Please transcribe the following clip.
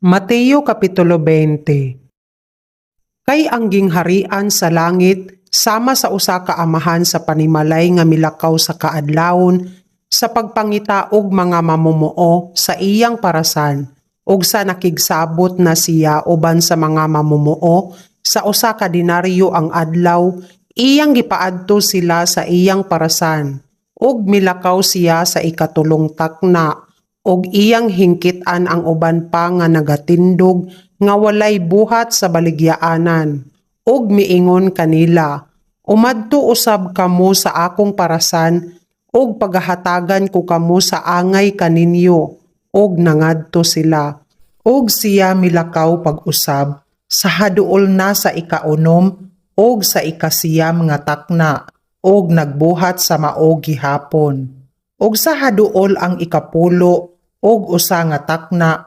Mateo Kapitulo 20. Kay ang gingharian sa langit sama sa usa ka amahan sa panimalay nga milakaw sa kaadlawon sa pagpangita og mga mamumuo sa iyang parasan, ug sa nakigsabot na siya uban sa mga mamumuo sa 1 ka denaryo ang adlaw, iyang gipaadto sila sa iyang parasan. Ug milakaw siya sa ikatulong takna ug iyang hingkitan ang uban pa nga nagatindog nga walay buhat sa baligyaanan, ug miingon kanila, "Umadto usab kamo sa akong parasan ug pagahatagan ko kamo sa angay kaninyo." Ug nangadto sila. Ug siya milakaw pag-usab sa haduol na sa 6 ug sa 9 nga takna ug nagbuhat sa mao gihapon. Ug sa haduol ang 11 nga takna